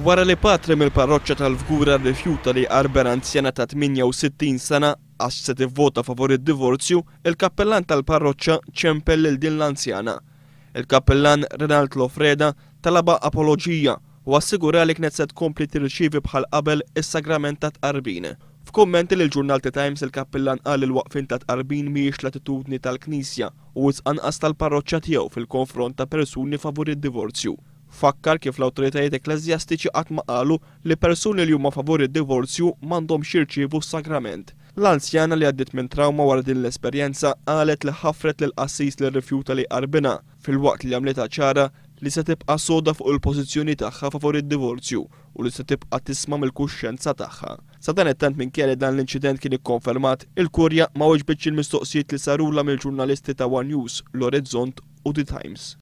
Wara li patri mill-parroċċa tal-Fgura rrifjuta li jqarben anzjana ta' 68 sena għax se tivvota favur id-divorzju, il-kappillan tal-parroċċa ċempel lil din l-anzjana. Il-kappillan Renald Lofreda talabha apoloġija u assigura li kienet se tkompli tirċievi bħal qabel is-sagrament tat-tqarbin. F'kummenti lill-ġurnal The Times il-kappillan qal li l-waqfien tat-tqarbin mhijiex l-attitudni tal-Knisja u wisq anqas tal-parroċċa tiegħu fil-konfront ta' persuni favur id-divorzju. Fakkar kif l-awtoritajiet ekkleżjastiċi qatt ma qalu li persuni li huma favur id-divorzju m'għandhomx jirċievu s-sagrament. L-anzjana li għaddiet minn trawma wara din l-esperjenza qalet li ħafret lill-qassis li rrifjuta li jqarbinha filwaqt li għamlitha ċara li se tibqa' soda fuq il-pożizzjoni tagħha favur id-divorzju u li se tibqa' tisma' mill-kuxjenza tagħha. Sadanittant minkejja li dan l-inċident kien ikkonfermat, il-Kurja ma weġbitx il-mistoqsijiet li sarulha mill-ġurnalisti ta' one News, l-Orizzont u The Times.